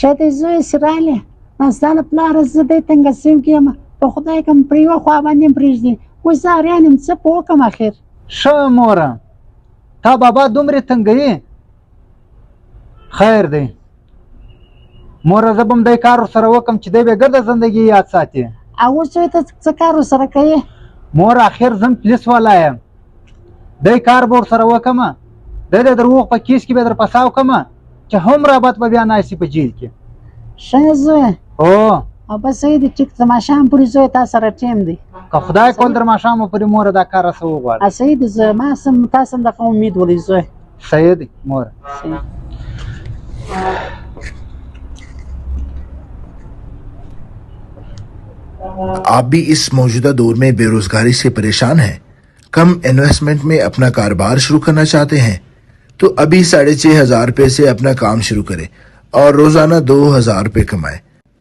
ښه دی زوی چې راغلې، دا ستا له پلاره زه دی تنګه سیم کې یم، په خدای که مې پر یوه خوا باندې هم پرېږدي. اوس زه اریان یم، څه په وکړم اخر؟ ښه موره، تا بابا دومره تنګوي؟ خیر دی موره، زه به هم دی کار ورسره وکړم چې دی به ګرده زندګي یاد ساتي. او اوس زوی ته څه کار ورسره کوې؟ مور اخر زه هم پولیس والا یم، دی کار به ورسره وکړم، دی د دروغ په کیس کې به در پساو کړم چې هم رابط به بیا ناست په جیل کې. ښه زوی. هو. او بس صحیح دی، ټیک تر ماښام پورې زوی تا سره ټیم دی. که خدای کول تر ماښامه پورې موره دا کار راسره وغواړي. صحیح دی زوی، ما سم تا سم دغه امید ولې زوی. صحیح دی موره. आप भी इस मौजूदा दौर में बेरोजगारी से परेशान हैं, कम इन्वेस्टमेंट में अपना कारोबार शुरू करना चाहते हैं, तो अभी 6,500 रुपये से अपना काम शुरू करें और रोजाना 2,000 रुपये कमाएं,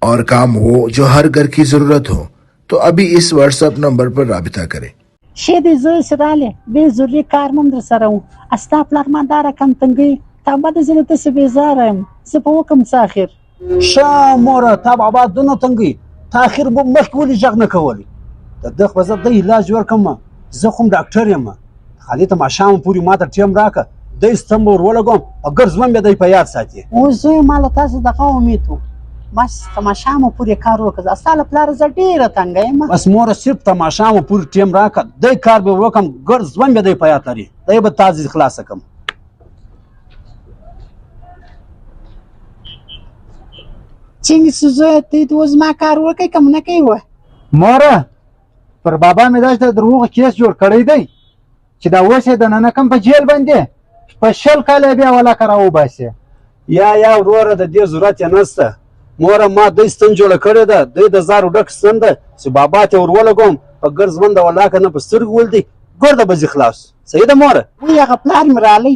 और काम वो जो हर घर की जरूरत हो। तो अभी इस व्हाट्सएप नंबर पर राबिता करें। ښه دی زوی چې راغلې، ډېر ضروري کار مې هم در سره و. ستا پلار ما دا رقم تنګوي، تا به زه له داسې بېزاره یم، زه به وکړم څه اخر؟ ښه موره، تا بابا دونه تنګوي، تا اخر به مخکې ولې غږ نه کولی؟ د ده خو به زه دی علاج ورکړم، زه خو هم ډاکټر یم. خالي ته ماښام پورې ما ته ټیم راکړه، دی ستم به ور ولګوم، په ګرد ژوند به دی په یاد ساتي. اوس زوی ما له تاسو دغه امید و، بس تر ماښامه پورې کار وکړه، ستا له پلاره زه ډېره تنګه یم. بس موره صرف تر ماښامه پورې ټیم راکړه، دی کار به وکړم، ګرد ژوند به دی په یاد لري، دی به تا ځي خلاصه کړم. څنګه چې زویه ته دې اوس زما کار وکړې که نه کوې وه؟ موره پر بابا مې داسې د دروغو کیس جوړ کړی دی چې دا اوس یې دننه کم په جیل باندې په 20 کاله یې بیا ولاکه راوباسي. یا وروره، د دې ضرورت یې نشته. موره ما دی ستن جوړه کړې ده، دی د زارو ډک ستن ده چې بابا ته ور ولګوم، په ګرد ژوند ولاکه نه په سترګو ولدي، ګرده به ځي خلاص. صحیح ده موره؟ وی هغه پلار مې رالی.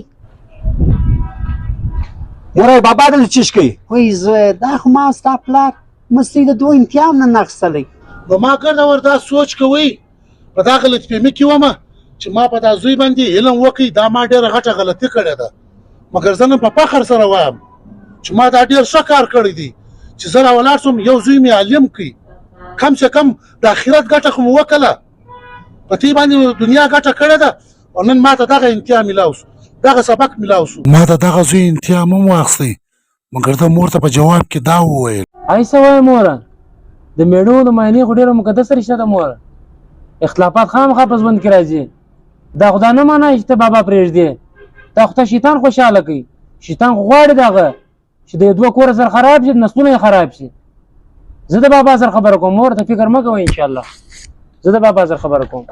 موره بابا دلته چیش کوي؟ وی زویه دا خو ما ستا پلار مستې د دوه امتحان نه نخستلی. نو ما ګرده ور دا سوچ کوئ، په دا غلط فهمي کې ومه چې ما په دا زوی باندې علم وکړي، دا ما ډېره غټه غلطي کړې ده. مګر زه نن په فخر سره وایم چې ما دا ډېر ښه کار کړی دی چې زه راولاړ شوم، یو زوی مې عالم کړي، کم سه کم د آخرت ګټه خو مې وکړه، په دې باندې دنیا ګټه کړې ده. او نن ما ته دغه امتحان میلاو شو، دغه سبق میلاو شو. ما ته دغه زوی امتحان هم واخیستی، مګر ده مور ته په جواب کې دا وویل: ای څه وایې موره، د مېړو د ماینې خو ډېره مقدسه رشته ده موره، اختلافات خامخا په ژوند کې راځي. دا خو دا نه معنا چې ته بابا پرېږدې، دا خو ته شیطان خوشحاله کوي. شیطان خو غواړي دغه چې د دوه کوره سره خراب شي، نسلونه یې خراب شي. زه د بابا سره خبره کوم مور، ته فکر مه کوه، انشاءالله زه د بابا سره خبره کوم.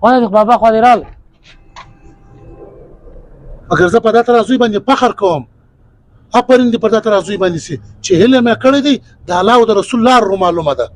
خو بابا خو دې راغی. مګر زه په دا ترازوی باندې فخر کوم، افرین دې پر دا ترازوی باندې سي چې هیله مې کړې دی د الله او د رسول لار رو معلومه ده.